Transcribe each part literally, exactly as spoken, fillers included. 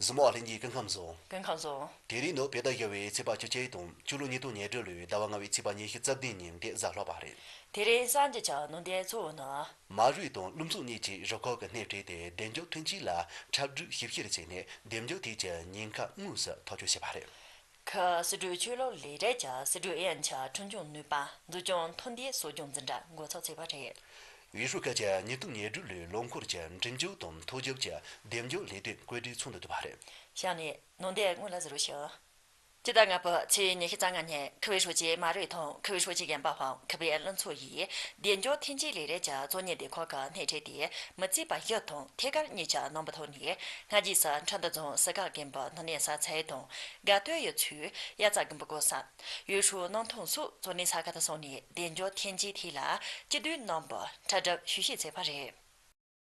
གཟིགས་མོ་བ་ལྷན་རྒྱས་སྐུ་ཁམས་བཟང་། སྐུ་ཁམས་བཟང་། དེ་རིང་ནི་བོད་ཟླ་བཞི་པའི་ཚེས་པ་བཅུ་གཅིག་དང་། སྤྱི་ལོ་ཉིས་སྟོང་ཉེར་དྲུག་ལོའི་ཟླ་བ་ལྔ་པའི་ཚེས་པ་ཉི་ཤུ་རྩ་བདུན་ཉིན་དེ་གཟའ་ལྷག་པ་རེད། དེ་རིང་གསར་འགྱུར་གྱི་ནང་དོན་གཙོ་བོ་ནི། མ་རུའི་དང་ལུམ་ཙུའུ་གཉིས་ཀྱིས་རུ་ཁག་གི་སྣེ་ཁྲིད་དེ་བདེ་འཇགས་མཐུན་རྐྱེན་ལ་འཁྲབ་སྒྲིག་ཞིབ་བཤེར་བྱས་ནས། བདེ་འཇགས་ཐད་ཀྱི་ཉེན་ཁ་དངོས་སུ་ཐག་གཅོད་བྱས་པ་རེད། ཁུལ་སྲིད་གྲོས་ཆོས་ལུགས་ལས་རིགས་ཀྱི་སྲིད་གྲོས་ཨུ་ཡོན་གྱི་ཁྲིམས་སྐྱོང་ནུས་པ་འཛུགས་སྐྱོང་མཐུན་སྡེ་གསོ་སྐྱོང་འཛིན་གྲྭ་འགོ་ཚུགས་བྱས་པ་རེད། ཡུས་ཧྲུའུ་ཁུལ་གྱིས་ཉིས་སྟོང་ཉེར་དྲུག་ལོའི་ལོ་འཁོར་གྱི་འགྲེམས་འཇོག་དང་ཐོ་བཅུ་གྱི་བདེ་འཇགས་ལས་དོན་བཀོད་སྒྲིག་ཚོགས་འདུ་བསྡུས་པ་རེད། གཤམ་ནས་ནང་དོན་དངོས་ལ་གཟིགས་རོགས་ཞུ། སྤྱི་ཟླ་ལྔ་པའི་ཚེས་ཉི་ཤུ་རྩ་ལྔ་ཉིན་ཁུལ་ཨུའི་ཧྲུའུ་ཅི་མ་རུའི་དང་ཁུལ་ཨུའི་ཧྲུའུ་ཅི་གཞོན་པ་ཕང་ཁུ་པེ་ལུན་ཚོ་ཡིས་བདེ་འཇགས་མཐུན་རྐྱེན་ལས་རིགས་ཀྱི་གཙོ་གཉེར་སྡེ་ཁག་གི་སྣེ་ཁྲིད་དེ། མི་བྱེད་པ་བཞི་དང་ཐད་ཀར་གཉིས་ཀྱི་གནང་བའི་ཐོག་ནས། སྔ་རྗེས་སུ་ཁྲིན་ཏུ་རྫོང་སི་ཀ་དགོན་པའི་སྣུམ་སྣོན་ས་ཚལ་དང་། དགའ་སྟོན་ཡུལ་ཚོའི་དབྱར་རྩྭ་དགུན་འབུ་བགོ་ས། ཡུལ་ཤུལ་གནམ་ཐང་སོགས་གཙོ་གནད་ས་ཁུལ་དུ་སོང་ནས། བདེ་འཇགས་མཐུན་རྐྱེན་ཐད་ལ་སྤྱི་འཐུས་རྣམ་པས་གྲ་སྒྲིག་ཞིབ་བཤེར་བྱས་པ་རེད།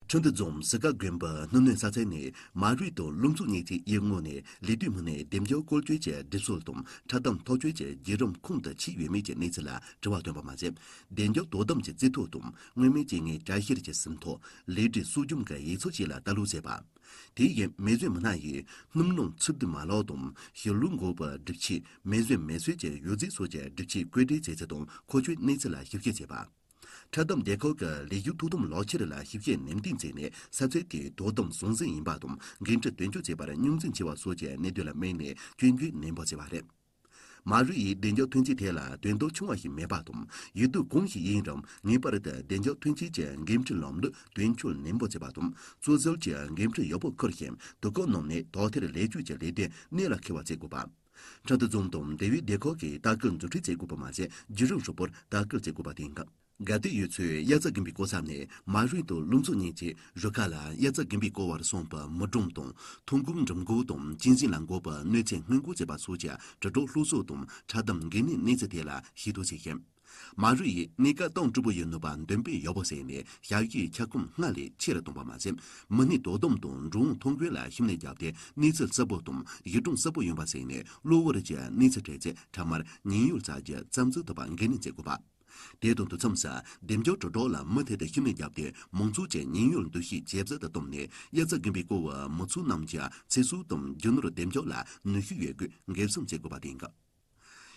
ཁྲིན་ཏུ་རྫོང་སི་ཀ་དགོན་པའི་སྣུམ་སྣོན་ས་ཚལ་ནས་མ་རུའི་དང་ལུམ་ཙུའུ་གཉིས་ཀྱིས་ཡུལ་དངོས་ནས་ལས་དོན་མི་སྣས་བདེ་འཇགས་སྐོར་སྐྱོད་ཀྱི་སྒྲིག་སྲོལ་དང་འཁྲབ་སྟོན་ཐག་གཅོད་ཀྱི་བརྒྱུད་རིམ་ཁོང་དུ་ཆུད་ཡོད་མེད་ཀྱི་གནས་ཚུལ་ལ་དྲི་བ་བཏོན་པ་མ་ཟད། བདེ་འཇགས་དོ་དམ་གྱི་རྩིས་ཐོ་དང་མངོན་མེད་རྐྱེན་ངན་གྲལ་བཤེར་གྱི་ཟིན་ཐོ། ལས་བྲེལ་གསོ་སྐྱོང་གི་ཡིག་ཚགས་བཅས་ལ་ལྟ་ཀློག་བྱས་པ། དེ་བཞིན་མེ་ཟོན་མི་སྣ་ཡིས་སྣུམ་རླུང་ཆུ་རྡུལ་མ་ལག་དང་ཞི་ལུ་འགོག་པའི་སྒྲིབ་ཆས། མེ་ཟོན་མེ་གསོད་ཀྱི་ཡོ་རྫས་སོགས་ཀྱི་སྒྲིབ་ཆས་བཀོད་སྒྲིག་བྱས་ཚུལ་དང་མཁོ་ཆོད་གནས་ཚུལ་ལ་ཞིབ་བཤེར་བྱས་པ། འཁྲབ་སྟོན་སྡེ་ཁག་གི་ལས་ཞུགས་ཐོག་དམ་ལག་ཁྱེར་ལ་ཞིབ་བཤེར་ནན་ཏན་བྱས་ནས། ས་ཚིགས་དེའི་དོ་དམ་ཟང་ཟིང་ཡིན་པ་དང་འགན་འཁྲི་དོན་འཁྱོལ་བྱེད་པར་རྙོག་འཛིང་ཆེ་བ་སོགས་ཀྱི་གནད་དོན་ལ་དམིགས་ནས་སྐྱོན་བརྗོད་ནན་པོ་བྱས་པ་རེད། མ་རུའི་བདེ་འཇགས་མཐུན་རྐྱེན་ཐད་ལ་དོན་དག་ཆུང་བ་ཞིག་མེད་པ་དང་། ཡུལ་དུས་གང་ཞིག་ཡིན་རུང་ངེས་པར་དུ་བདེ་འཇགས་མཐུན་རྐྱེན་གྱི་འགན་འཁྲི་ལམ་ལུགས་དོན་འཁྱོལ་ནན་པོ་བྱེད་པ་དང་། གཙོ་ཟུར་གྱི་འགན་འཁྲི་ཡག་པོ་འཁུར་ཞིང་། དུས་བཀག་ནང་ནས་དག་ཐེར་ལས་བྱེད་ཀྱི་ལས་དོན་གནད་ལ་འཁེལ་བ་བྱེད་དགོས་པ། ཁྲིན་ཏུ་རྫོང་དང་འབྲེལ་ཡོད་སྡེ་ཁག་གིས་ལྟ་སྐུལ་མཛུབ་ཁྲིད་བྱེད་དགོས་པ་མ་ཟད། བརྒྱུད་རིམ་ཧྲིལ་པོར་ལྟ་སྐུལ་བྱེད་དགོས་པ་དེ་ཡིན། དགའ་སྟོན་ཡུལ་ཚོའི་དབྱར་རྩྭ་དགུན་འབུའི་བགོ་ས་ནས་མ་རུའི་དང་ལུམ་ཙུའུ་གཉིས་ཀྱིས་རུ་ཁག་ལ་དབྱར་རྩྭ་དགུན་འབུའི་བགོ་བར་སོང་བའི་མི་གྲངས་དང་། ཐོན་ཁུངས་འགྲེམས་འགོག་དང་། གཅན་གཟན་ལ་འགོས་པའི་གནོད་འཚེ་སྔོན་འགོག་བྱེད་པ་སོགས་ཀྱི་དྲིལ་སྒྲོག་སློབ་གསོ་དང་འཁྲབ་སྟོན་འགན་ལེན་གནས་ཚུལ་ཐད་ལ་ཞིབ་ཏུ་བྱས་ཤིང་། མ་རུའི་གནས་སྐབས་གཏིང་ཟབ་པོ་ཡིན་ནུས་པ་འདོན་སྤེལ་ཡག་པོ་བྱས་ནས་ཞབས་ཞུའི་འཁྱག་སྒོ་སྔར་ལས་ཆེ་རུ་གཏོང་བ་མ་ཟད། མི་སྣའི་དོ་དམ་དང་འགྲོ་འོང་ཐོ་འགོད་ལ་ཤུགས་སྣོན་བརྒྱབ་སྟེ། གནས་ཚུལ་གསལ་པོ་དང་གཞི་གྲངས་གསལ་པོ་ཡོང་བ་བྱས་ནས། གློ་བུར་གྱི་གནས་ཚུལ་འཕྲད་ཚེ་འཕྲལ་མར་ཉེན་གཡོལ་བྱ་རྒྱུ་རྩ་འཛུགས་ཐུབ་པ་འགན་ལེན་བྱེད་དགོས་པ། དེ་དང་དུས་མཚུངས་སུ། བདེ་འཇགས་དྲིལ་སྒྲོག་ལ་མུ་མཐུད་དུ་ཤུགས་སྣོན་བརྒྱབ་སྟེ། མང་ཚོགས་ཀྱི་ཉེན་གཡོལ་འདུ་ཤེས་ཇེ་ཟབ་ཏུ་བཏང་ནས། དབྱར་རྩྭ་དགུན་འབུའི་བགོ་བའི་མི་ཚོགས་རྣམས་ཀྱི་ཚེ་སྲོག་དང་རྒྱུ་ནོར་བདེ་འཇགས་ལ་ནུས་ཤུགས་ཡོད་རྒུས་འགན་སྲུང་བྱེད་དགོས་པ་དེ་ཡིན།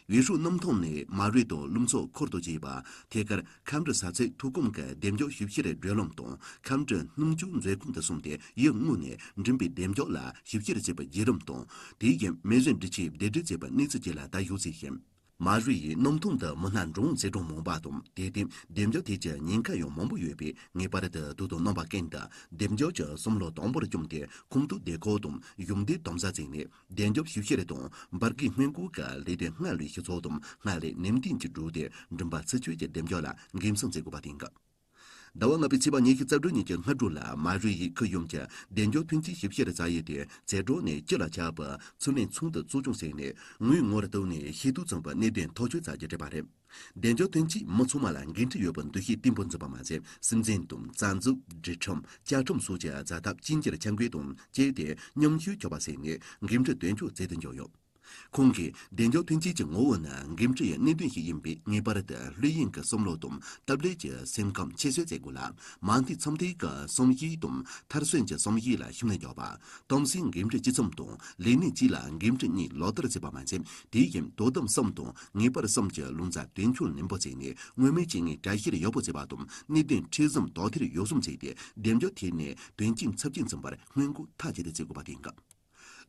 ཡུས་ཧྲུའུ་གནམ་ཐང་ནས་མ་རུའི་དང་ལུམ་ཙུའུ་འཁོར་དུ་བཅས་པ་ཐད་ཀར་ཁམས་འབྲི་ས་ཚིགས་ཐུག་གོམས་ཀྱི་བདེ་འཇགས་ཞིབ་བཤེར་བགྲོད་ལམ་དང་། ཁམས་འབྲི་སྣུམ་འཁྱུག་མཛོད་ཁང་དུ་སོང་སྟེ། ཡུལ་དངོས་ནས་མགྲིན་པའི་བདེ་འཇགས་ལ་ཞིབ་བཤེར་བྱས་པའི་བརྒྱུད་རིམ་དང་། དེ་བཞིན་མེ་ཟོན་སྒྲིག་ཆས་བདེ་སྒྲིག་བྱས་པའི་གནས་ཚུལ་བཅས་ལ་ལྟ་ཞིབ་བྱས་ཤིང་། མ་རུའི་གནམ་ཐང་དུ་མི་སྣ་འགྲོ་འོང་ཆེ་གྲས་མང་པ་དང་། དེར་བརྟེན་བདེ་འཇགས་ཐད་ཀྱི་ཉེན་ཁ་ཡང་མང་པོ་ཡོད་པས། ངེས་པར་དུ་དུས་དང་རྣམ་པ་ཀུན་ཏུ་བདེ་འཇགས་ཀྱི་བསམ་བློ་དམ་པོར་བཅངས་ཏེ། ཁོངས་གཏོགས་སྡེ་ཁག་དང་གཞུང་སྡེ་དམ་ཟབ་བྱས་ནས། བདེ་འཇགས་ཞིབ་བཤེར་དང་འབར་གས་སྔོན་འགོག་གི་ལས་དོན་སྔར་ལས་ཤུགས་ཆེ་དང་སྔར་ལས་ནན་ཏན་གྱིས་བསྒྲུབས་ཏེ། མགྲིན་པ་ཚུར་སྐྱོད་ཀྱི་བདེ་འཇགས་ལ་འགན་སྲུང་བྱེད་དགོས་པ་དེ་ཡིན། ཟླ་བ་ལྔ་པའི་ཚེས་པ་ཉི་ཤུ་རྩ་དྲུག་ཉིན་གྱི་སྔ་དྲོ་ལ། མ་རུའི་ཁུལ་ཡོངས་ཀྱི་བདེ་འཇགས་མཐུན་རྐྱེན་ཞིབ་བཤེར་ཚད་ཡིག་དེ་ཚེ་སྒྲོག་ནས་སྤྱི་ལ་ཁྱབ་པའི་ཚུར་ལེན་ཚོགས་འདུ་གཙོ་སྐྱོང་བྱས་ནས། ངོས་སྔར་དུ་ནས་ཤེས་རྟོགས་ཙམ་པའི་གནད་དོན་ཐག་གཅོད་བྱ་རྒྱུ་བྱས་པ་རེད། བདེ་འཇགས་མཐུན་རྐྱེན་མི་ཚང་མ་ལ་འགན་འཁྲི་ཡོད་པའི་འདུ་ཤེས་བརྟན་པོ་འཛིན་པ་མ་ཟད། སྲིད་འཛིན་དང་རྩ་འཛུགས། སྒྲིག་ཁྲིམས། བཅའ་ཁྲིམས་སོགས་ཀྱི་བྱ་ཐབས་ཅི་འགྱུར་འཆར་འགོད་དང་བཅས་ཏེ་མཉམ་ཞུགས་ཆོག་པ་བྱས་ནས་འགན་འཁྲི་དོན་འཁྱོལ་མཛད་དུ་འཇུག་ཡོད། ཁོང་གིས། བདེ་འཇགས་མཐུན་རྐྱེན་གྱི་ངོ་བོ་ནི་འགན་འཁྲི་ཡི་གནད་དོན་ཞིག་ཡིན་པས། ངེས་པར་དུ་ལྷོད་གཡེང་གི་བསམ་བློ་དང་སྟབས་ལེགས་ཀྱི་སེམས་ཁམས་ཁྱད་གསོད་བྱེད་དགོས་ལ། མ་མཐའི་འཚམས་འདྲིའི་བསམ་གཞིག་དང་མཐར་སོན་གྱི་བསམ་གཞིག་ལ་ཤུགས་སྣོན་རྒྱག་པ། གཏམ་སེལ་འགན་འཁྲི་གཅིག་མཚུངས་དང་ལས་གནས་གཅིག་ལ་འགན་འཁྲི་གཉིས་ལག་བསྟར་བྱེད་པ་མ་ཟད། དེ་བཞིན་དོ་དམ་གསུམ་དང་ངེས་པར་གསུམ་གྱི་ལུགས་མཐུན་དོན་འཁྱོལ་ནན་པོ་བྱས་ནས། མངོན་མེད་རྐྱེན་ངན་གྲལ་བཤེར་ཡག་པོ་བྱེད་པ་དང་། གནད་དོན་འཕྲི་སྦྱོར་དག་ཐེར་ཡག་ཤོས་བྱས་ཏེ། བདེ་འཇགས་ཐད་ནས་དོན་རྐྱེན་ཚབས་ཆེན་འཛོམས་པར་སྔོན་འགོག་མཐའ་གཅིག་ཏུ་བྱེད་དགོས་པ་དེ་ཡིན།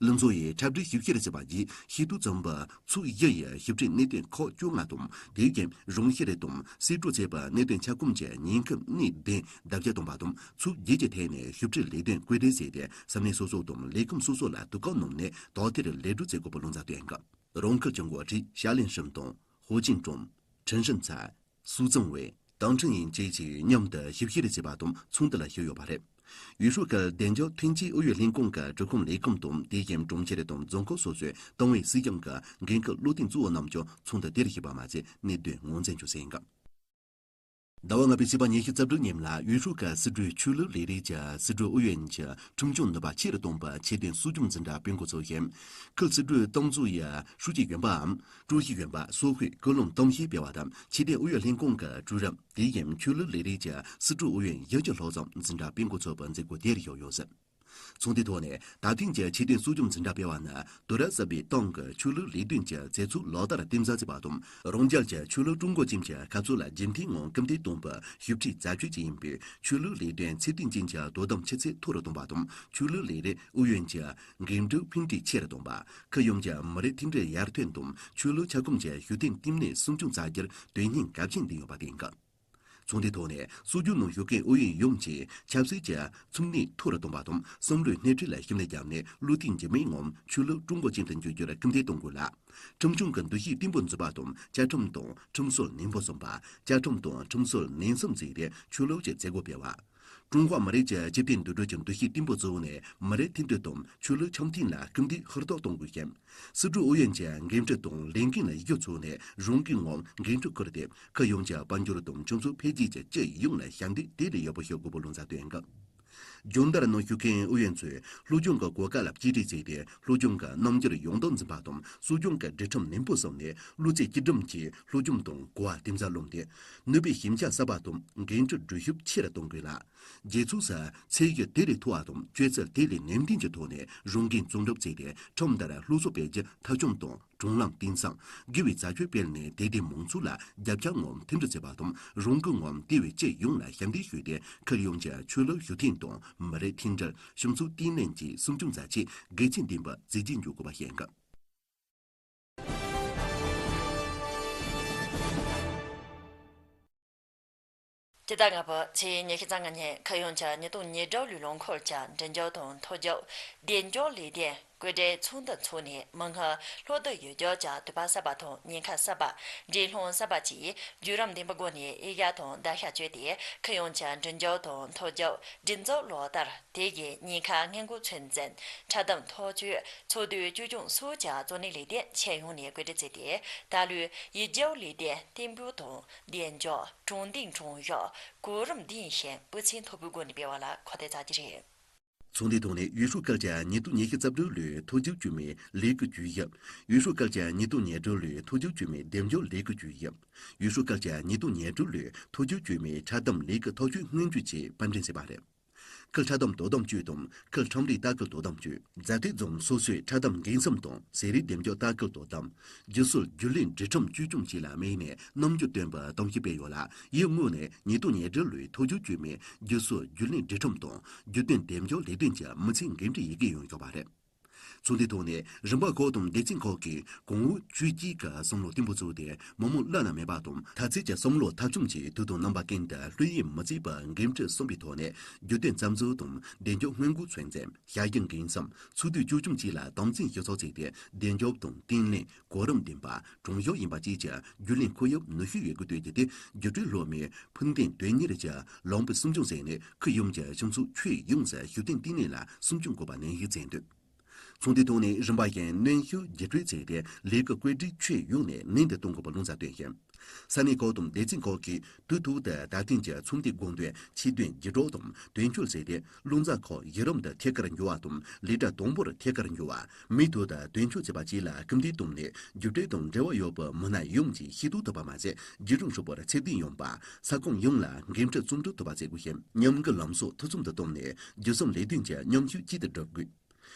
ལུང་ཚོ་ཡིས་འཁྲབ་སྒྲིག་ཞིབ་བཤེར་བྱས་པ་བརྒྱུད། ཤེས་རྟོགས་ཙམ་པ་ཚོགས་བཞི་ཡི་ཞིབ་ཕྲའི་གནད་དོན་ཁག་བཅོ་ལྔ་དང་། དེ་བཞིན་རང་ཤེས་རིག་དང་གསེད་བཀྲོལ་བྱས་པའི་གནད་དོན་ཆ་ཁོམ་གྱི་ཉེན་ཁའི་གནད་བདུན་ལྡབ་བརྒྱ་བཏང་བ་དང་། ཚོགས་བརྒྱད་ཀྱི་ཐད་ནས་ཞིབ་ཕྲའི་ལས་དོན་བཀོད་སྒྲིག་བྱས་ཏེ། ས་གནས་སོ་སོ་དང་ལས་ཁུངས་སོ་སོ་ལ་དུས་བཀག་ནང་ནས་དག་ཐེར་ལས་སྒྲུབ་བྱེད་དགོས་པའི་ལུང་ཚན་བཏོན་ཡོད། རང་ཁུལ་གྱི་འགོ་ཁྲིད་ཞ་ལིན་ཧྲིན་དང་ཧོ་ཅིན་ཀྲུང་། ཁྲིན་ཧྲིན་ཚ། སུའུ་ཙང་ཝེ། ཏང་ཁྲིན་ཡིན་བཅས་ཀྱིས་མཉམ་དུ་ཞིབ་བཤེར་བྱས་པ་དང་ཚོགས་འདུ་ལ་ཞུགས་ཡོད་པ་རེད། ཡུས་ཧྲུའུ་ཁུལ་བདེ་འཇགས་མཐུན་རྐྱེན་ཨུ་ཡོན་ལྷན་ཁང་གི་འབྲི་ཁུངས་ལས་ཁུངས་དང་། དེ་བཞིན་གྲོང་ཁྱེར་དང་རྫོང་ཁག་སོ་སོའི་ཏང་ཨུའི་སྲིད་གཞུང་གི་འགན་འཁུར་བློ་མཐུན་གཙོ་བོ་རྣམས་ཀྱང་ཚོགས་འདུ་དེར་ཞུགས་པ་མ་ཟད། གནད་དོན་ངོས་འཛིན་ཀྱང་བྱས་ཡོད། ཟླ་བ་ལྔ་པའི་ཚེས་པ་ཉི་ཤུ་རྩ་དྲུག་ཉིན་ལ་ཡུས་ཧྲུའུ་ཁུལ་སྲིད་གྲོས་ཆོས་ལུགས་ལས་རིགས་ཀྱི་སྲིད་གྲོས་ཨུ་ཡོན་གྱི་ཁྲིམས་སྐྱོང་ནུས་པ་ཆེ་རུ་གཏོང་བའི་ཆེད་དོན་གསོ་སྐྱོང་འཛིན་གྲྭ་སྤེལ་འགོ་ཚུགས་ཤིང་། ཁུལ་སྲིད་གྲོས་ཏང་ཙུའུ་ཡི་ཧྲུའུ་ཅི་གཞོན་པའམ་ཀྲུའུ་ཞི་གཞོན་པ་སོ་ཧུས་སྐུལ་སློང་གཏམ་བཤད་སྤེལ་བ་དང་། ཆེས་མཐོའི་ཨུ་ཡོན་ལྷན་ཁང་གི་ཀྲུའུ་རིན། དེ་བཞིན་ཆོས་ལུགས་ལས་རིགས་ཀྱི་སྲིད་གྲོས་ཨུ་ཡོན་བཞི་བཅུ་ལྷག་ཙམ་འཛིན་གྲྭ་སྤེལ་འགོ་ཚུགས་པའི་མཛད་སྒོ་དེར་ཞུགས་ཡོད་ཟེར། ཚོགས་འདུའི་ཐོག་ནས་ད་ཐེངས་ཀྱི་ཆེད་དོན་གསོ་སྐྱོང་འཛིན་གྲྭ་སྤེལ་བ་ནི་དུས་རབས་གསར་པའི་ཏང་གི་ཆོས་ལུགས་ལས་དོན་གྱི་མཛད་ཚུལ་ལག་བསྟར་རྟེན་གཞི་བྱས་པ་དང་། རང་རྒྱལ་གྱི་ཆོས་ལུགས་ཀྲུང་གོ་ཅན་གྱི་ཁ་ཕྱོགས་ལ་རྒྱུན་མཐུད་ངང་སྐུལ་འདེད་གཏོང་བའི་ཞིབ་ཕྲའི་རྩ་ཆེན་ཞིག་ཡིན་པས། ཆོས་ལུགས་ལས་དོན་ཚད་ལྡན་ཅན་གྱི་དོ་དམ་ཆུ་ཚད་མཐོ་རུ་གཏོང་བ་དང་། ཆོས་ལུགས་ལས་རིགས་ཨུ་ཡོན་གྱི་འགན་འཁྲི་ཕན་འབྲས་ཆེ་རུ་གཏོང་བ། ཁུལ་ཡོངས་ཀྱི་མི་རིགས་མཐུན་སྒྲིལ་ཡར་ཐོན་དང་ཆོས་ལུགས་ཁྱབ་ཁོངས་ཀྱི་ཤུགས་ལྡན་བརྟན་ལྷིང་སྲུང་སྐྱོང་བྱ་རྒྱུར་དོན་སྙིང་གལ་ཆེན་ལྡན་ཡོད་པ་བསྟན་གྱི། ཚོགས་འདུའི་ཐོག་ནས་གསོ་སྐྱོང་ནང་ཞུགས་མཁན་ཨུ་ཡོན་ཡོངས་ཀྱིས་ཆབ་སྲིད་ཀྱི་ཚུགས་གནས་མཐོ་རུ་གཏོང་བ་དང་། བསམ་བློའི་སྣེ་ཁྲིད་ལ་ཤུགས་སྣོན་བརྒྱབ་ནས་བློ་གཏད་འཇགས་མེད་ངང་ཆོས་ལུགས་ཀྲུང་གོ་ཅན་དུ་འགྱུར་རྒྱུར་སྐུལ་འདེད་གཏོང་དགོས་ལ། ཁྲིམས་སྐྱོང་གི་འདུ་ཤེས་བརྟན་པོ་འཛིན་པ་དང་། བཅའ་ཁྲིམས་དང་ཁྲིམས་སྲོལ་ནན་པོ་སྲུང་བ། བཅའ་ཁྲིམས་དང་ཁྲིམས་སྲོལ་ནན་གསུམ་བརྩིས་ཏེ་ཆོས་ལུགས་ཀྱི་མཛད་སྒོ་སྤེལ་བ། ཀྲུང་ཧྭ་མི་རིགས་ཀྱི་སྤྱི་ཕན་འདུས་གྲོས་ཀྱི་འདུ་ཤེས་བརྟན་པོ་གཙོ་བོ་ནི་མི་རིགས་མཐུན་སྒྲིལ་དང་ཆོས་ལུགས་འཆམ་མཐུན་ལ་སྐུལ་འདེད་ཧུར་ཐག་གཏོང་དགོས་ཤིང་། སྲིད་གྲོས་ཨུ་ཡོན་གྱི་འགན་འཁྲི་དང་ལས་འགན་ལ་གཞི་བཙུགས་ནས་རང་འགུལ་ངང་འགན་འཁྲི་འཁུར་ཏེ། ཁུལ་ཡོངས་ཀྱི་དཔལ་འབྱོར་དང་སྤྱི་ཚོགས་འཕེལ་རྒྱས་ཀྱི་སྤྱི་ཡོངས་ལ་ཞབས་འདེགས་དེ་བས་ཡག་པོ་ཞུ་དགོས་པའི་བློ་འཚབ་བཏོན་གྱི། སྦྱོང་བརྡར་ནང་ཞུགས་མཁན་ཨུ་ཡོན་ཚོས་སློབ་སྦྱོང་གི་གོ་སྐབས་ལ་གཅེས་སྤྲས་བྱས་ཏེ། སློབ་སྦྱོང་གི་རྣམ་འགྱུར་ཡོངས་བསྡོམས་འཛིན་པ་དང་། གསོ་སྐྱོང་གི་སྒྲིག་ཁྲིམས་ནན་པོ་བཟུང་ནས། བློ་རྩེ་གཅིག་སྒྲིམ་གྱིས་སློབ་སྦྱོང་དང་གོ་བ་དམ་ཟབ་བླངས་ཏེ། ནུས་པའི་ཞན་ཆ་གསབ་པ་དང་འགན་འཁྲི་སྒྲུབ་ཤུགས་ཆེ་རུ་གཏོང་དགོས་ལ། རྗེས་ཚུལ་སོགས་ཚད་གཞི་དེ་ལས་མཐོ་བ་དང་སྤྱོད་ཚུལ་དེ་ལས་ནན་ཏན་གྱི་ཐོག་ནས་རང་འགན་གཙོ་སྒྲུབ་བྱས་ཏེ། ཁྲིམས་ལྟར་སློབ་གསོ་སྤེལ་རྒྱུ་མཐའ་འཁྱོངས་དང་། གྲངས་ལམ་གཏིང་ཟབ་དགེ་བའི་རྩ་ཆེན་སྤེལ་ནས། དད་ལྡན་མང་ཚོགས་ལ་རྒྱབ་སྐྱོར་ངང་མཐུན་སྒྲིལ་བྱེད་པ་དང་། རང་འགུལ་ངང་དེ་བས་སྤྱི་ཡོངས་ལ་ཞབས་འདེགས་ཞུས་ཏེ། ཁུལ་ཡོངས་ཀྱི་ཆོས་ལུགས་ཤུགས་ལྡན་དང་། མི་རིགས་མཐུན་སྒྲིལ། སྤྱི་ཚོགས་བརྟན་ལྷིང་བཅས་སྲུང་སྐྱོང་བྱ་ཆེད་གལ་ཆེན་ལྡན་པ་གཟི་བརྗིད་འཇོག་དགོས་པ་བཤད་འགོད། སྤྱི་ཟླ་ལྔ་པའི་ཚེས་ཉི་ཤུ་རྩ་ལྔ་ཉིན་ཁུལ་ཡོངས་ཀྱི་ཉིས་སྟོང་ཉེར་དྲུག་ལོའི་ལོ་འཁོར་གྱི་མགྲིན་སྐྱོར་དང་མཐོ་རྒྱུགས་བདེ་འཇགས་ལས་དོན་བཀོད་སྒྲིག་ཚོགས་འདུ་འཚོགས་ནས། མིག་སྔར་ལྷག་ཏུ་ཡུལ་གྱར་གྱི་དུས་བབ་གསར་པ་དང་ཉེན་ཁ་གསར་པ། འགྲན་སློང་གསར་པ་བཅས་བརྒྱུད་རིམ་ལྡན་པའི་སྒོ་ནས་ཡིག་ཡ་དང་བརྡར་ཤ་བཅོས་ཏེ། ཁུལ་ཡོངས་ཀྱི་མགྲིན་སྐྱོར་དང་མཐོ་རྒྱུགས་སྒྲིག་འཛུགས་ལག་བསྟར། དེ་ཡི་ཉེན་ཁ་སྔོན་འགོག་ཚོད་འཛིན། འཁྲབ་སྟོན་ཐག་གཅོད། ཚོགས་འདུའི་བཅོས་སྐྱོང་སོགས་ཀྱི་གཙོ་གནད་ལས་དོན་ཁྱོན་ཡོངས་ནས་བཀོད་སྒྲིག་བྱས་ཏེ། ད་ལོའི་ཡུལ་གྱར་ལས་དོན་བརྟན་པོ་དང་བདེ་འཇགས། དྲང་བདེན། དྲང་གཞག། གོ་རིམ་ལྡན་ཞིང་སྤུས་ཚད་མཐོ་པོའི་སྒོ་ནས་སྤེལ་བ་ལ་ཁག་ཐེག་བྱ་རྒྱུ་རེད། ཚོགས་འདུའི་ཐོག་ནས་ཡུས་ཧྲུའུ་ཁུལ་གྱི་ཉིས་སྟོང་ཉི་ཤུ་རྩ་དྲུག་ལོའི་མཐོ་རྒྱུགས་དཀྱུས་མའི་ལས་ཀའི་བཅུད་ཞིབ། ཡུས་ཧྲུའུ་ཁུལ་གྱི་ཉིས་སྟོང་ཉེར་དྲུག་ལོའི་མཐོ་རྒྱུགས་དཀྱུས་མའི་བདེ་འཇགས་ལས་ཀའི་བཅུད་ཞིབ། ཡུས་ཧྲུའུ་ཁུལ་གྱི་ཉིས་སྟོང་ཉེར་དྲུག་ལོའི་མཐོ་རྒྱུགས་དཀྱུས་མའི་འཁྲབ་སྟོན་ལས་ཀའི་ཐག་གཅོད་སྔོན་ཇུས་བཅས་པར་འགྲན་བྱས་པ་རེད། ཁུལ་འཁྲབ་སྟོན་དོ་དམ་ཅུས་དང་ཁུལ་ཁྲིམས་རིག་ལྟ་སྐུལ་དོ་དམ་ཅུས། རྫ་སྟོད་རྫོང་སོ་སོའི་འཁྲབ་སྟོན་འགན་འཛིན་དང་ཟས་རིགས་བདེ་འཇགས་ལྟ་སྐུལ་དོ་དམ། རྒྱུ་གསོ་རྒྱུན་ལས་སྒྲིག་ཁྲིམས་བཅོས་སྐྱོང་བཅས་ལ་དམིགས་ནས་རྣམ་འགྱུར་སྟོན་པའི་གཏམ་བཤད་སྤེལ་ཡོད་ལ། ཡིག་ངོས་ནས་ཉིས་སྟོང་ཉེར་དྲུག་ལོའི་མཐོ་རྒྱུགས་དཀྱུས་མའི་རྒྱུ་གསོ་རྒྱུན་ལས་སྒྲིག་ཁྲིམས་དང་རྒྱུན་གཏན་བདེ་འཇགས་ལས་དོན་གྱི་མི་ཚེའི་འགན་འཁྲི་ཡི་གེ་ཡང་ཡོད་པ་རེད། ཚོགས་འདུའི་ཐོག་ནས་རིམ་པ་ཁག་དང་སྡེ་ཚན་ཁག་གིས་གོང་འོག་བཅུ་གཅིག་གི་བསམ་བློ་བརྟན་པོ་བཙུགས་ཏེ། མི་མང་བླ་ན་མེད་པ་དང་མཐའ་ཚད་ཀྱི་བསམ་བློ་མཐའ་འཁྱོངས་ཀྱིས་དུས་དང་རྣམ་པ་ཀུན་ཏུ་ལྷོད་གཡེང་མི་བྱེད་པའི་འགན་འཁྲི་བསྲུངས་པའི་ཐོག་ནས། རྒྱུན་གཏན་རྩ་འཛུགས་དང་བདེ་འཇགས་སྔོན་འགོག་ཚོད་འཛིན། བྱ་གཞག་འགན་འཛིན། ཚོགས་འདུའི་བཅོས་སྐྱོང་བཅས་ལ་དམ་འཛིན་ཞིབ་ཚགས་བྱས་ཏེ། བདེ་འཇགས་དང་བརྟན་ལྷིང་། གོ་རིམ་ལྡན་པ། དྲང་གཞག་ཡིན་པ་བཅས་ཀྱི་རྒྱུན་ལས་ཁོར་ཡུག་ནུས་ཤུགས་ཡོད་རྒུ་གཏོད་རྒྱུ་དེ་བརྒྱུད་སྤྲོད་སློབ་མའི་ཕུགས་འདུན་དོན་གཉེར་གྱི་ལམ་བུ་སྲུང་སྐྱོང་བྱས་ནས། ཁུལ་ཡོངས་ཀྱི་སྤྱི་ཚོགས་ཁྱོན་ཡོངས་སུ་ཤུགས་ལྡན་བརྟན་ལྷིང་ལ་སྲུང་སྐྱོང་དགོས་པ་ནན་གྱིས་མཚོན་འདུག། ཚོགས་འདུའི་ཐོག་ནས་རིམ་པ་བཞིན་གནོན་ཤུགས་བརྒྱུད་སྤྲོད་བྱས་ཏེ། ལས་ཀའི་བཀོད་སྒྲིག་ཁྱོན་ཡོངས་ནས་ནན་དུ་གཏོང་དགོས་པའི་བློ་འཚབ་བཏོན་ཞིང་། ས་གནས་ཁག་དང་སྡེ་ཚན་ཁག་གིས་དུས་ཐོག་ཏུ་ད་ཐེངས་ཀྱི་ཚོགས་འདུའི་དགོངས་དོན་ཆེད་དོན་བརྒྱུད་སྒྲོག་དང་དོན་འཁྱོལ་བྱས་ཏེ། བློ་འཚབ་ཁག་ཡུན་རིང་དུ་ཐད་ཀར་འགྱུར་བ་དང་། ལས་གྲྭ་དང་པོར་ཐད་ཀར་འགྱུར་བ། མུ་མཐུད་དུ་དོན་འཁྱོལ་བྱེད་པ་བཅས་ལ་སྐུལ་འདེད་བཏང་ནས། བརྒྱུད་སྤྲོད་དང་འབྲེལ་བ་ཡོད་པའི་མི་སྣ་ཡོངས་ཀྱིས་ཤེས་རྟོགས་ཐུབ་པ་མ་ཟད། བརྒྱུད་རིམ་ཧྲིལ་པོར་ཚད་ལྡན་ཡོང་བ། ས་ཁོངས་ཡོངས་ལ་འགན་འཁྲི་བརྩོན་འགྲུས་ཐུབ་པ་བྱེད་དགོས་ཤིང་། མཉམ་འགུལ་ལམ་སྲོལ་མཐུན་སྦྱོར་དུ་བཏང་ནས། བརྒྱུད་གསུམ་ལས་དོན་གྱི་མཉམ་ཤུགས་གཅིག་ཏུ་སྒྲིལ་དགོས།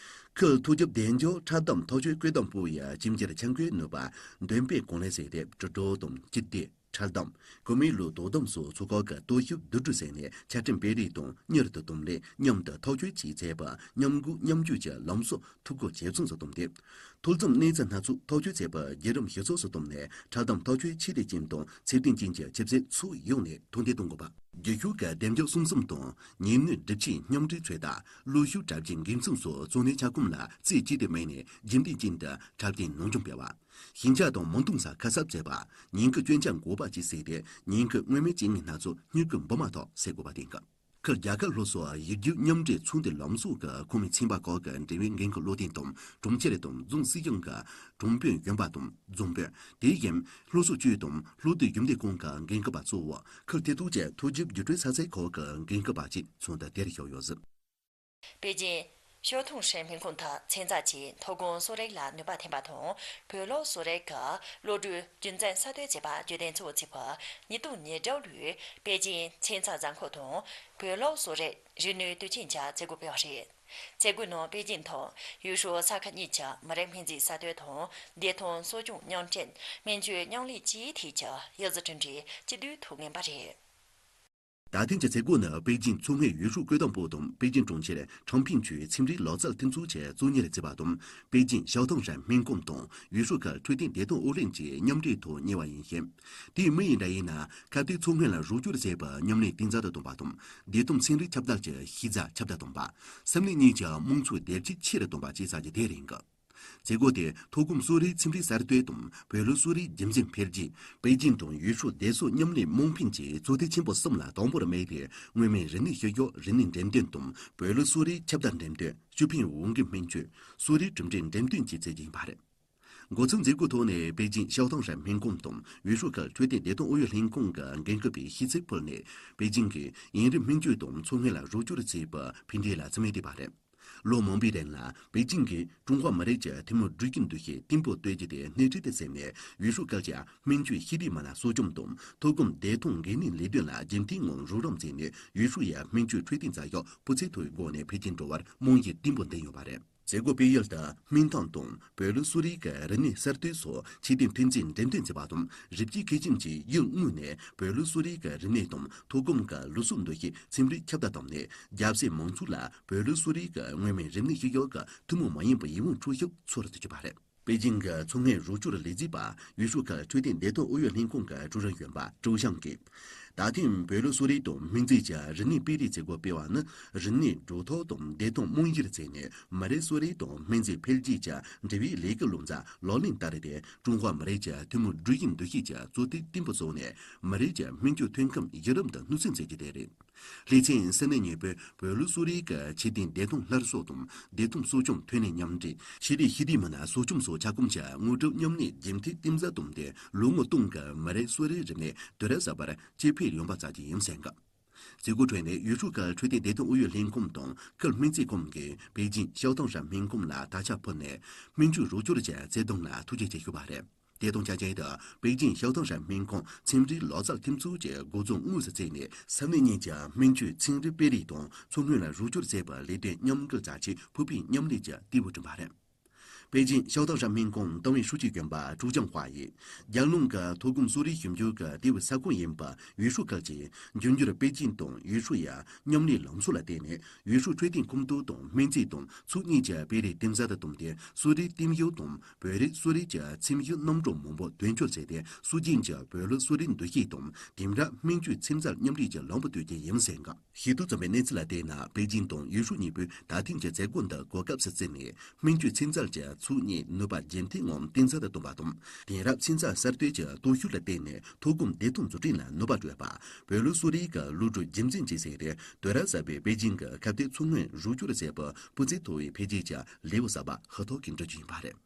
ཁུལ་མཐོ་རྒྱུགས་བདེ་འཇགས་འཁྲབ་སྟོན་ཐག་གཅོད་བཀོད་འདོམས་པུའུ་ཡི་ཇུས་འགྱུར་འཆར་འགོད་ནུས་པ་འདོན་སྤེལ་གང་ལེགས་བྱས་ཏེ། དྲིལ་བསྒྲགས་དང་སྤྱི་བདེ། འཁྲབ་སྟོན། བུད་མེད་ལུས་དོ་དམ་སོགས་ཚོགས་ཁག་གི་རྟོག་ཞིབ་བསྡུ་སྒྲིག་བྱས་ནས། ཆ་འཕྲིན་སྤེལ་རེས་དང་མྱུར་དུ་གཏོང་ལེན། མཉམ་དུ་ཐག་གཅོད་བཅས་བྱས་པའི་མཉམ་འགུལ་མཉམ་བཅོས་ཀྱི་ལམ་སྲོལ་འཐུས་སྒོ་ཇེ་ཚང་དུ་བཏང་སྟེ། འཐུས་ཚང་གནས་ཚུལ་སྣ་ཚོགས་ཐག་གཅོད་བྱེད་པའི་བརྒྱུད་རིམ་ཞིབ་ཚགས་སུ་བཏང་ནས། འཁྲབ་སྟོན་ཐག་གཅོད་ཆེ་ལས་ཅན་དང་ཚད་ལྡན་ཅན་གྱི་ཆུ་ཚད་ཕྱོགས་ཡོངས་ནས་མཐོར་འདེགས་གཏོང་དགོས་པ། རྒྱུ་ཤུགས་ཀྱི་བདེ་འཇགས་སྲུང་གསུམ་དང་། ཉེས་གནོད་སྒྲུབ་ཆས་མཉམ་འབྲེལ་ཚོད་ལྟ། གློག་ཤུགས་གྲབས་ཆའི་འགན་སྲུང་སོགས་གཙོ་གནད་ཁྱབ་ཁོངས་ལ་རྩེ་གཅིག་ཏུ་དམིགས་ནས། རྒྱུན་ལྡན་ཅན་དུ་འཁྲབ་སྟོན་ནང་སྦྱོང་སྤེལ་བ། ཞན་ཆ་དང་མི་མཐུན་ས་ཁ་གསབ་བྱེད་པ། ཉེན་ཁའི་སྐྱོན་ཆ་འགོག་པ་བཅས་བྱས་ཏེ། ཉེན་ཁའི་མངོན་མེད་རྐྱེན་ངན་སྣ་ཚོགས་སྔོན་འགོག་འབུམ་མ་ཐག་སེལ་དགོས་པ་བསྟན་གྱི། ཁུལ་རྒྱལ་ཁབ་སླར་གསོ་ཡིག་རྒྱུགས་མཉམ་འབྲེལ་ཚོགས་འདུའི་ལམ་སྲོལ་གྱི་ཁོངས་མི་ཚན་པ་ཁག་གི་འབྲེལ་ཡོད་འགན་འཁུར་བློ་བསྟན་དང་། གྲོང་ཁྱེར་དང་རྫོང་སྲིད་གཞུང་གི་གྲོང་དཔོན་གཞོན་པ་དང་རྫོང་དཔོན། དེ་བཞིན་སླར་གསོ་ཅུས་དང་སླར་དུ་ཞུམ་འདེད་ཁང་གི་འགན་འཁུར་བ་གཙོ་བོ། ཁུལ་དེ་དག་གི་མཐོ་རྒྱུགས་བརྒྱུད་སྤྲོད་ས་ཚིགས་ཁག་གི་འགན་འཁུར་བ་བཅས་ཚོགས་འདུ་དེར་ཞུགས་ཡོད་ཟེར། པེ་ཅིང་། ཞོ་ཐུང་ཧྲེང་སྨན་ཁང་དུ་ཚན་རྩལ་གྱིས་མཐོ་སྒང་གསོ་རིག་ལ་ནུས་པ་འཐེན་པ་དང་། བོད་ལུགས་གསོ་རིག་གི་བློ་གྲོས་རྒྱུན་འཛིན་གསར་གཏོད་བྱེད་པ་བརྗོད་དོན་གཙོ་བོ་བྱས་པའི་ཉིས་སྟོང་ཉེར་དྲུག་ལོའི་པེ་ཅིང་ཚན་རྩལ་གཟའ་འཁོར་དང་། བོད་ལུགས་གསོ་རིག་རིག་ནུས་དུས་ཆེན་གྱི་མཛད་སྒོ་སྤེལ་བ་རེད། མཛད་སྒོའི་ནང་པེ་ཅིན་དང་ཡུས་ཧྲུའུ་ས་ཁུལ་གཉིས་ཀྱི་མི་རིགས་སྨན་རྫས་གསར་གཏོད་དང་བདེ་ཐང་གསོ་སྐྱོང་མཉམ་འབྲེལ། སྨན་བཅོས་མཉམ་ལས་བཅས་ཐད་ཀྱི་ཡུལ་སྲིད་གྲུབ་འབྲས་གཅིག་སྡུད་ཐུགས་ངེས་པ་རེད། ད་ཐེངས་ཀྱི་མཛད་སྒོ་ནི་པེ་ཅིན་མཚོ་སྔོན་ཡུས་ཧྲུའུ་བཀོད་འདོམས་པུའུ་དང་པེ་ཅིན་གྲོང་ཁྱེར་ཁྲང་ཕིང་ཆུས་ཚན་རིག་ལག་རྩལ་མཐུན་ཚོགས་ཀྱིས་གཙོ་གཉེར་མཛད་པ་དང་། པེ་ཅིན་ཞའོ་ཐང་ཧྲན་སྨན་ཁང་དང་ཡུས་ཧྲུའུ་ཁུལ་འཕྲོད་བསྟེན་བདེ་ཐང་ཨུ་ལྷན་གྱིས་མཉམ་འབྲེལ་ཐོག་གཉེར་བ་ཡིན་ཞིང་། དེའི་དམིགས་ཡུལ་འདྲ་ཡིན་ན། ཁ་གཏད་མཚོ་སྔོན་ལ་རོགས་སྐྱོར་བྱེད་པའི་མཉམ་ལས་གཏིང་ཟབ་ཏུ་གཏོང་བ་དང་། བདེ་ཐང་ཚན་རིག་ཁྱབ་གདལ་གྱི་ཤེས་བྱ་ཁྱབ་གདལ་གཏོང་བ། ས་གནས་གཉིས་ཀྱི་དམངས་འཚོའི་བདེ་སྐྱིད་ཆེ་རུ་གཏོང་བ་བཅས་བྱ་རྒྱུ་དེ་རེད་འདུག། མཛད་སྒོ་དེ་མཐོ་སྒང་གསོ་རིག་ཚན་རིག་གསར་གཏོད་དང་བོད་ལུགས་གསོ་རིག་རྒྱུན་འཛིན་འཕེལ་རྒྱས། པེ་ཅིན་དང་ཡུས་ཧྲུའུ་བདེ་སྲུང་མཉམ་ལས་དམངས་ཕན་གྱི་ཚོགས་སྡེ་ཆེན་པོ་གསུམ་ལ་དང་པོར་དམིགས་ཏེ། མངོན་མིན་རིག་གནས་ཤུལ་བཞག་རིག་གནས་འགྲེམས་སྟོན་དང་བོད་ལུགས་གསོ་རིག་ཁྱབ་གདལ་འགྲེམས་སྟོན། ཅུ་ཕིང་ཝུའུ་གི་སྨན་བཅོས། གསོ་རིག་གྲུབ་འབྲས་འགྲེམས་སྟོན་བཅས་བྱེད་རྒྱུ་ཡིན་པ་རེད། འགོ་ཚུགས་མཛད་སྒོའི་ཐོག་ནས་པེ་ཅིན་ཞའོ་ཐང་ཧྲན་སྨན་ཁང་དང་ཡུས་ཧྲུའུ་ཁུལ་འཕྲོད་བསྟེན་བདེ་ཐང་ཨུ་ཡོན་ལྷན་ཁང་གི་འགན་འཁུར་བས་ཤིས་ཚིག་ཕུལ་ནས། པེ་ཅིན་གྱིས་ཡུན་རིང་སྨན་བཅོས་དང་མཚོ་སྔོན་ལ་རོགས་སྐྱོར་བྱས་པའི་ཕན་འབྲས་ལ་རྩི་མིག་བལྟས་པ་རེད། ལོ་མང་པོའི་རིང་ལ་པེ་ཅིན་གྱིས་ཀྲུང་ཧྭ་མི་རིགས་ཀྱི་ཐུན་མོང་སྒྲིག་གཞིའི་འདུ་ཤེས་བརྟན་པོ་གཏོད་རྒྱུ་དེ་སྣེ་ཁྲིད་དུ་བྱས་ནས། ཡུས་ཧྲུའུ་ཁུལ་གྱི་སྨན་བཅོས་ཞི་བདེའི་མི་སྣ་གསོ་སྐྱོང་དང་མཐོ་སྒང་བདེ་ཐང་འགན་ལེན་ལས་དོན་ལ་རྒྱུན་མཐུད་ངང་རོགས་རམ་བྱས་ནས། ཡུས་ཧྲུའུ་ཡི་སྨན་བཅོས་འཕྲོད་བསྟེན་རྩ་ཆེན་སྤུས་ཚད་མཐོ་བའི་སྒོ་ནས་འཕེལ་རྒྱས་འགྲོ་བར་རྨང་གཞི་བརྟན་པོ་འདིང་ཡོད་པ་རེད། མཛད་སྒོ་སྤེལ་ཡུལ་དུ་སྨན་ཐང་དང་བོད་ལུགས་གསོ་རིག་གི་རིག་གནས་གསར་གཏོད་སོགས་ཆེད་དོན་ཐོན་རྫས་འགྲེམས་སྟོན་བྱས་པ་དང་། རི་སྐྱེས་སྐྱེས་ཆེན་གྱིས་ཡུལ་དངོས་ནས་བོད་ལུགས་གསོ་རིག་གི་རིག་གནས་དང་མཐོ་སྒང་གི་ལུགས་གསོ་འདུ་ཤེས་ཚན་རིག་ཁྱབ་གདལ་བཏང་ནས། རྒྱ་ཆེའི་མང་ཚོགས་ལ་བོད་ལུགས་གསོ་རིག་གི་མངོན་མིན་རིག་གནས་ཤུལ་བཞག་གི་ཐུན་མོང་མ་ཡིན་པའི་ཡིད་དབང་འཕྲོག་ཤུགས་ཚོར་དུ་གྱུར་པ་རེད། པེ་ཅིང་གི་མཚོ་སྔོན་རོགས་སྐྱོར་ལས་འཛིན་པ་ཡུས་ཧྲུའུ་ཁུལ་འཕྲོད་བསྟེན་བདེ་ཐང་ཨུ་ཡོན་ལྷན་ཁང་གི་ཀྲུའུ་རིན་གཞོན་པ་ཀྲུའུ་ཞང་གིས། ད་ཐེངས་བོད་ལུགས་གསོ་རིག་དང་སྨན་རྫས་ཀྱི་རིག་གནས་སྤེལ་རེས་མཛད་སྒོ་སྤེལ་བ་ནི། རིག་གནས་སྒྲོག་ཐག་དང་བདེ་ཐང་རྨང་གཞིར་བརྩིས་ནས། མི་རིགས་གསོ་རིག་དང་སྨན་རྫས་འཕེལ་རྒྱས་ཀྱི་འབྲེལ་བའི་ལས་ཀའི་བློ་རྩ་ལག་ལེན་བསྟར་ཏེ། ཀྲུང་ཧྭ་མི་རིགས་ཀྱི་ཐུན་མོང་སྒྲིག་གཞིའི་འདུ་ཤེས་ཀྱི་གཙོ་རྟེན་བརྟན་པོ་བཟུང་ནས། མི་རིགས་ཀྱི་སྨན་བཅོས་ཐོན་ཁུངས་གཞི་རིམ་དུ་སྣུར་སྲིང་བྱེད་རྒྱུ་དེ་རེད། ལྷས་ཚན་སི་ནི་ཉེ་པོའི་བོད་ལུགས་གསོ་རིག་གི་ཆེད་དོན་བདེ་ཐང་སླར་གསོ་དང་བདེ་ཐང་གསོ་སྐྱོང་ཐོན་ལས་མཉམ་འབྲེལ། ཤེས་རིག་ཞི་བདེའི་མི་སྣ་གསོ་སྐྱོང་སོགས་ཁྱབ་ཁོངས་ཀྱི་དངོས་སྒྲུབ་མཉམ་ལས་རྒྱུན་མཐུད་གཏིང་ཟབ་བཏང་སྟེ། ལོ་ངོ་སྟོང་གི་མི་རིགས་གསོ་རིག་རིག་གནས་དུས་རབས་གསར་པར་སྐྱེ་འཕེལ་ཡོང་བ་བྱ་རྒྱུ་ཡིན་གསུངས། མཛད་སྒོའི་ཁྲོད་ནས་ཡུས་ཧྲུའུ་ཁུལ་འཕྲོད་བསྟེན་བདེ་ཐང་ཨུ་ཡོན་ལྷན་ཁང་དང་ཁུལ་སྨན་རྩིས་ཁང་གིས་པེ་ཅིང་ཞའོ་ཐང་ཧྲན་སྨན་ཁང་ལ་དར་ཆ་ཕུལ་ནས། སྨན་བཅོས་རོགས་སྐྱོར་གྱི་བརྩེ་དུང་ལ་ཐུགས་རྗེ་ཆེ་ཞུས་པ་རེད། དེ་དང་ཆ་ཅན་དུ། པེ་ཅིང་ཞའོ་ཐང་ཧྲན་སྨན་ཁང་ཚན་རིག་ལག་རྩལ་མཐུན་ཚོགས་ཀྱིས་འགོ་འཛུགས་དངོས་སུ་བྱས་ནས། ས་གནས་གཉིས་ཀྱི་སྨན་བཅོས་ཚན་རིག་སྤེལ་རེས་དང་མཚོ་སྔོན་ལ་རོགས་སྐྱོར་བྱེད་པའི་ལས་དོན་མཉམ་འགུལ་བྱ་ཆེད་ཕུར་པའི་མཉམ་ལས་ཀྱི་ལྟེ་བ་བསྐྲུན་པ་རེད། པེ་ཅིང་ཞའོ་ཐང་ཧྲན་སྨན་ཁང་ཏང་ཨུའི་ཧྲུའུ་ཅི་གཞོན་པ་ཀྲུའུ་ཅང་ཧྭ་ཡིས། རྒྱལ་ནང་གི་མཐོ་སྒང་གསོ་རིག་ཞིབ་འཇུག་གི་ལྟེ་བའི་ས་ཁོངས་ཡིན་པ་ཡུས་ཧྲུའུ་ཁུལ་གྱིས། འབྱུང་འགྱུར་པེ་ཅིང་དང་ཡུས་ཧྲུའུ་ཡི་མཉམ་ལས་ལམ་སྲོལ་ལ་བརྟེན་ནས། ཡུས་ཧྲུའུ་འཕྲོད་བསྟེན་ཁོངས་གཏོགས་དང་སྨན་རྩིས་དང་ཚོགས་གཉིས་ཀྱི་སྤེལ་རེས་གཏིང་ཟབ་ཏུ་བཏང་སྟེ། གསོ་རིག་རྟེན་གཞི་དང་བོད་རིགས་གསོ་རིག་གི་ཚིམ་གཞི་རྣམ་གྲངས་མང་པོ་དོན་འཁྱོལ་བྱས་ཏེ། སྲོལ་རྒྱུན་གྱི་བོད་ལུགས་གསོ་རིག་འདུ་ཤེས་དང་དེང་རབས་སྨན་བཅོས་ཚན་རྩལ་མཉམ་འདྲེས་ཀྱི་ལམ་བུ་གཏོད་རྒྱུ་ཡིན་གསུངས། ཞིབ་ཏུ་བརྩམས་པའི་གནས་ཚུལ་ལ་བལྟས་ན། པེ་ཅིང་དང་ཡུས་ཧྲུའུ་གཉིས་པོས་ད་ཐེངས་ཀྱི་མཛད་སྒོ་འདི་གོ་སྐབས་སུ་བརྩིས་ནས། སྨན་བཅོས་ཚན་རྩལ་གྱི་ཚོགས་གཉིས་ནུས་པ་རྒྱུན་མཐུད་ངང་གཏིང་ཟབ་ཏུ་གཏོང་བ་དང་། དེང་རབས་ཚན་རྩལ་གསར་གཏོད་ཀྱི་སྟོབས་ཤུགས་ལ་བརྟེན་ནས། མཐོ་སྒང་བདེ་ཐང་འཛུགས་སྐྲུན་ལ་ནུས་པ་སྤྲོད་པ། བོད་ལུགས་གསོ་རིག་གི་བློ་གྲོས་རྒྱུན་འཛིན་བྱེད་ཟེར་ཏེ། དུས་རབས་གསར་པའི་པེ་ཅིང་གི་ཁ་གཏད་མཚོ་སྔོན་རོགས་སྐྱོར་བྱེད་པའི་སྤུས་ཚད་མཐོ་བའི་འཕེལ་རྒྱས་ཀྱི་ལེའུ་གསར་པ་ཧུར་ཐག་གིས་འགྲོ་རྒྱུ་ཡིན་པ་རེད།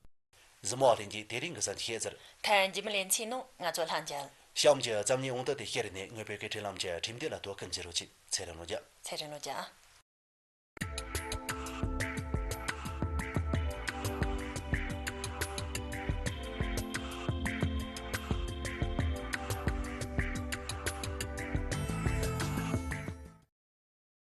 གཟིགས་མོ་བ་ལྷན་རྒྱས། དེ་རིང་གི་གསར་འགྱུར་ཞིག་གསན་ཟིན། ཐད་རྒྱུན་མི་ལེན་ཚེ་ནང་ང་ཚོ་ལྷན་རྒྱས། གཤམ་གྱི་རྩོམ་ཉིད་འོང་དུ་དེ་ཤེར་ནས་ངོས་བོད་སྐད་འཕྲིན་ལམ་གྱི་ཁྲིམས་སྡེ་ལ་དོ་ཁུར་མཛད་རོགས་གྱིས། ཚེ་རིང་ལོ་རྒྱ། ཚེ་རིང་ལོ་རྒྱ།